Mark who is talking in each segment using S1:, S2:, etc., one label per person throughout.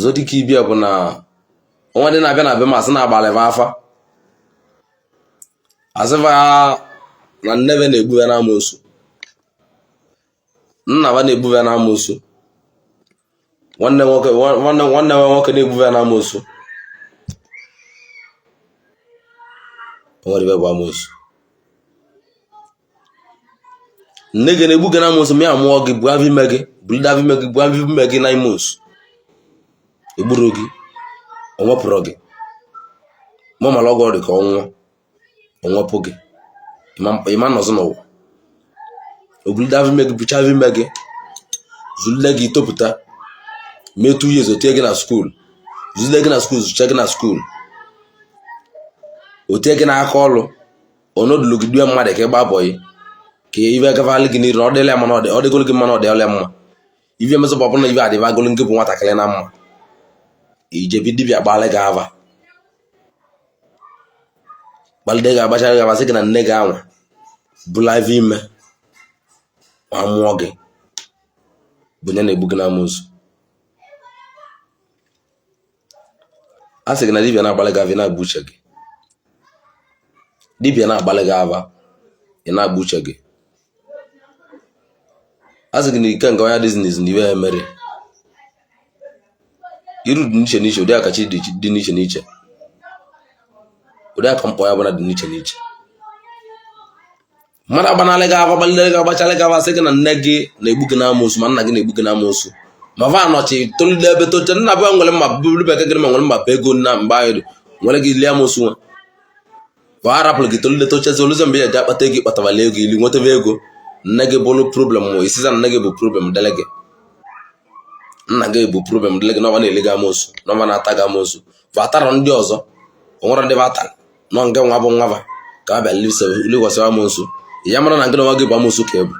S1: Ọzọ dịka ibe ya bụ na o nwe ndị na-abịa na be m asị na agbalị va afa, asị va na nne va na-egbu va na amoosu, nna va na-egbu va na amoosu, nwanne nwoke nwanne nwanne nwa nwoke na-egbu va na amoosu. O nwerọ ive bụ amoosu. Nne gị na-egbu gị na amoosu ma ya mụọ gị, bu avọ ime gị, bulide avọ ime gị, bu avọ ime gị 9 months, egburu gị, o nwepụrụ gị ma mara ọgwụ ọ dị ka ọnwụọ, o nwepụ gị, ị ma nọzi n'ụwa. O bulide avọ ime gị, bucha avọ ime gị, zụlide gị, topụta, mee 2 years, o tie gị na school, zụlide gị na school, zụcha gị na school, o tie gị n'aka ọlụ, ọnọdụlụ gị due mmadụ ka ị gbaa boy, ka ive gavalị gị n'iru, na ọ dịla ya mma, na ọ dịgolo gị mma, na ọ dịla ya mma. Ive emezọ bụ ọbụla ive adịbagolo gị bụ nwatakịrị na mma, i je be dibịa gbalị gị ava, gbalide gị, agbachara gị ava, sị gị na nne gị anwa bula avọ ime ma mụọ gị bụ ya na-egbu gị na amoosu. A sị gị na dibịa na-agbalị gị ava, ị na-agba uche gị. Dibịa na-agbalị gị ava, ị na-agba uche gị. A sị gị na ike nke onye adịghị n'izu na iwe ya mere. Iru dị n'iche n'iche, ụdị aka chi dị n'iche n'iche, ụdị aka mkpọ ya bụla dị n'iche n'iche. Mmadụ agbanalị gị ava, gbalịrị gị, agbachalị gị ava, sị gị na nne gị na-egbu gị n'amoosu, ma nna gị na-egbu gị n'amoosu, ma va anọchi tolide ebe toche nna be nwere mma bụrụ bekee gịrị, ma nwere mma bụ ego nna mgbe anyị dị nwere gị lie amoosu nwa va arapụrụ gị tolide tochezi oluzie mgbe ya ji akpata ego, ịkpatabala ego ili nwetaba ego, nne gị bụrụ problem, isiza nne gị bụ problem dele gị, nna gị bụ problem dele gị, na ọ va na-ele gị amoosu, na ọ va na-ata gị amoosu. Va atarọ ndị ọzọ, o nwere ndị va atara nọ nke nwa bụ nwa va ka a bịa likwasị amoosu ya. Mara na gị na nwa gị bụ amoosu ka ị bụ,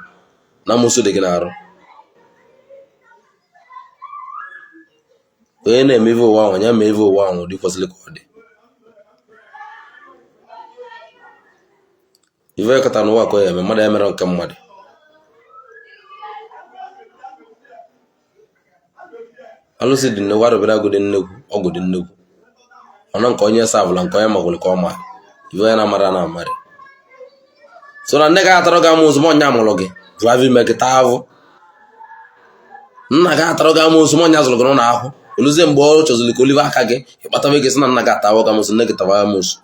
S1: na amoosu dị gị n'arụ. Onye na-eme ive ụwa ahụ ya mee ive ụwa ahụ ụdị kwesịrị ka ọ dị. Ife kọta n'ụwa ka ọ ya eme, mmadụ emere nke mmadụ. Alụsị dị nnekwu, arụbịara agụ dị nnekwu, ọgwụ dị nnekwu, ọnọ nke onye savụla, nke onye magwụrụ ka ọ ma ife, onye na-amara na amarị. So na nne gị atara gị amoosu ma ọ nya mụrụ gị, bụ avọ ime gị taa avụ. Nna gị atara gị amoosu ma ọ nya zụrụ gị n'ụlọ ahụ. Oluzie mgbe ọ chọziri ka olive aka gị, ịkpataba gị, sị na nna gị atawa gị amoosu, nne gị tawa amoosu.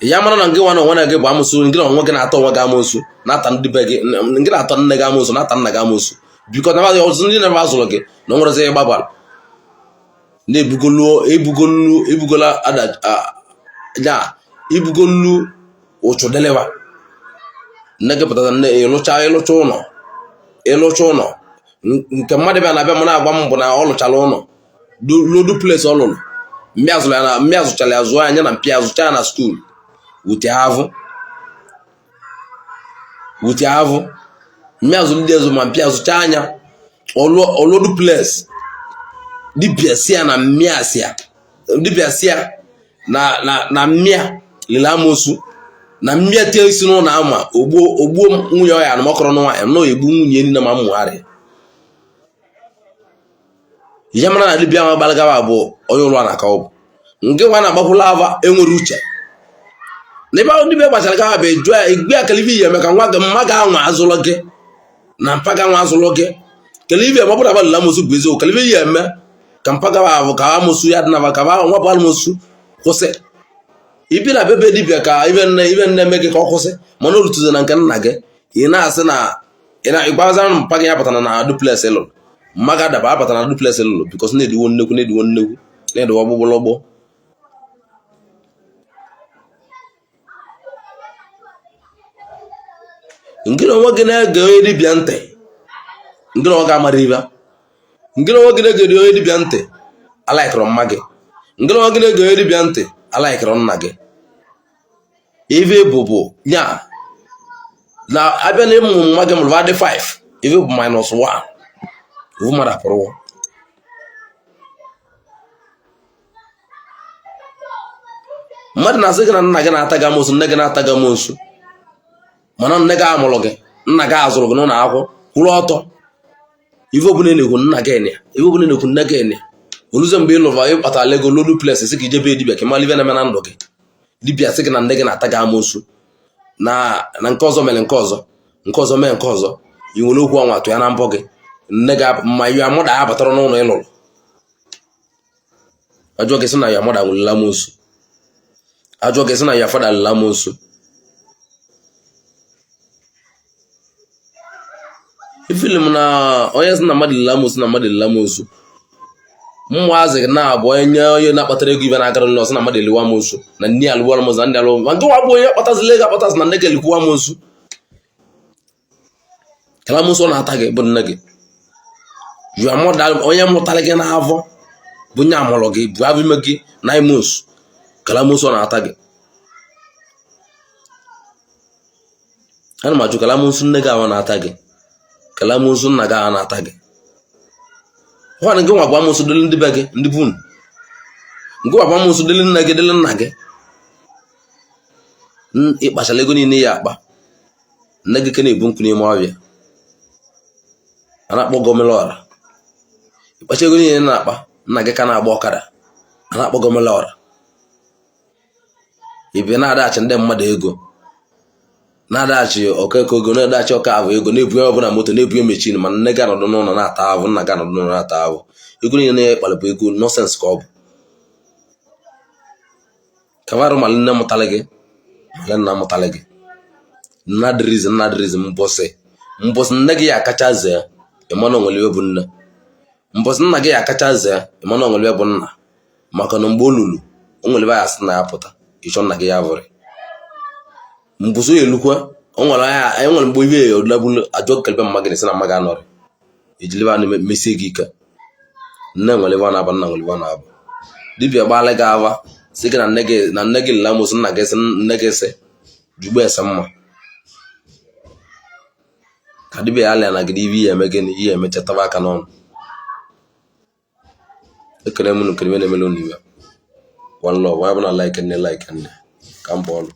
S1: Ya mara na gị nwa na onwe na gị bụ amoosu, gị na onwe gị na-ata onwe gị amoosu, na-ata ndị be gị, gị na-ata nne gị amoosu, na-ata nna gị amoosu, biko na ọzọ ndị na-ebe azụrụ gị na o nwerezi ịgbabara na-ebugolu ebugolu ebugola ada ya ibugolu ụchụ deliva nne gị pụtara nne ịlụcha ịlụcha ụlọ ịlụcha ụlọ nke mmadụ bịa na-abịa m na-agwa m bụ na ọ lụchara ụlọ lụọ duplex ọ lụrụ mmịa zụrụ ya na mmịa zụchara ya zụọ anya na mpịa zụcha ya na school wute avụ wute avụ mmịa zụrụ ndị ezu ma mpịa zụcha anya ọ lụọ duplex. Dibịa si ya na mmịa si ya dibịa si ya na na na mmịa lile amosu na mmịa tie isi n'ụlọ ama ogbuo ogbuo nwunye ọ ya na mọkọrọ nwaanyị nọ egbu nwunye nne ma mmụgharị ihe. Mara na dibịa ahụ gbalagawa bụ onye ụlọ na aka ọ bụ nke nwa na-agbakwula ava enwere uche n'ebe ahụ. Dibịa gbachara gawa bụ eju ya igbe ya kele ife ihe eme ka nwa gị mma gị anwa azụlọ gị na mpa gị anwa azụlọ gị kele ife eme. Ọ bụrụ abalị amosu bụ eziokwu, kele ife ihe eme ka mpa gawa ahụ ka amosu ya dị na ka nwa bụ amosu kwụsị ibi na bebe dibịa ka ibe nne ibe nne eme gị ka ọ kwụsị. Mana o rutuzi na nke nna gị, ị na-asị na ị na-ịgbazara mpa gị ya batara na duplex lụrụ mma gị adaba abata na duplex lụrụ because na-ediwo nnekwu na-ediwo nnekwu na-ediwo ọgbụgbọlọgbọ. Ngị na onwe gị na-ege onye dibịa ntị, ngị na onwe gị amara ibe. Ngị na onwe gị na-ege onye dibịa ntị alaikọrọ mma gị. Ngị na onwe gị na-ege onye dibịa ntị alaikọrọ nna gị. Ife bụ ya na abịa na ịmụ mma gị mụrụ adị 5, ife bụ minus 1 ofu mmadụ apụrụ. Mmadụ na-asị gị na nna gị na-ata gị amosu, nne gị na-ata gị amosu, mana nne gị amụrụ gị, nna gị azụrụ gị n'ụlọ akwụkwọ kwụrụ ọtọ. Ife ọbụla na-ekwu nna gị ya, ife ọbụla na-ekwu nne gị ya. Oluzie mgbe ị lụrụ, ị kpatara ego lụọ duplex, sị ka i je be dibịa ka ị mara ife na-eme na ndụ gị. Dibịa sị gị na nne gị na-ata gị amoosu, na na nke ọzọ mere nke ọzọ, nke ọzọ mee nke ọzọ. I nwere okwu ọnwa tụ ya na mbọ gị, nne gị ma ya mụda ya batara n'ụlọ ị lụrụ. Ajụọ gị sị na ya mother nwere amoosu. Ajụọ gị sị na ya father lere amoosu. Ifili m na onye sị na mmadụ lere amoosu, na mmadụ lere amoosu, mmụọ na-abụ onye nye onye na-akpatara ego ibe na-agara ụlọ sị na mmadụ eliwa amoosu, na nne ya alụwa amoosu, na ndị alụwa. Ma nke nwa bụ onye kpatazila ego akpatazi na nne gị elikwuwa amoosu. Kala amoosu ọ na-ata gị bụ nne gị, your mother, onye mụtara gị n'afọ, bụ nye amụrụ gị, bụ afọ ime gị 9 months. Kala amoosu ọ na-ata gị. Ana m ajụ, kala amoosu nne gị ahụ na-ata gị, kala amoosu nna gị ahụ na-ata gị. Nwanne gị nwa bụ amoosu dịrị ndị be gị, ndị bụ unu. Nke nwa bụ amoosu dịrị nne gị, dịrị nna gị. Ị kpachala ego niile ya akpa, nne gị ke na-ebu nkụ n'ime ọhịa a na-akpọ gọmelọra. Ịkpacha ego niile na-akpa, nna gị ka na-agba ọkada a na-akpọ gọmelọra. Ibe na-adachi ndị mmadụ ego, na-adachi okeke ego, na-adachi ọka ahụ ego, na-ebunye ọbụla moto, na-ebunye machine, ma nne gị anọdụ n'ụlọ na-ata ahụ, nna gị anọdụ n'ụlọ na-ata ahụ. Ego niile na-ekpalị bụ ego nonsense ka ọ bụ. Kabarụ ma nne mụtalị gị, ma nna mụtalị gị, nna dịrịzi, nna dịrịzi. Mbọsị mbọsị nne gị ya akacha zee, ịma na onwere iwe bụ nne. Mbọsị nna gị ya akacha zee, ịma na onwere iwe bụ nna. Maka na mgbe o lulu, o nwere ebe ya asị na ya pụta ịchọ nna gị ya vụrị. Mbọsị ya elukwa, o nwere anya enwere mgbe ibe ya odulabulu ajọ kelebe mma gị na-esi na mma gị anọrị ejilibe a mesie gị ike. Nne nwere ebe ọ na-aba, nna nwere ebe ọ na-aba. Dibịa gbaala gị ava, sị gị na nne gị, na nne gị lele amosu, nna gị sị, nne gị sị jugbo ese mma ka dibịa ya lịa na gị n'ibe ihe eme gịnị, ihe emecha taba aka n'ọnụ. Ekele m unu, kele na-emele unu iwe. One love. Onye bụla like nne, like nne ka m bụ ọlụ.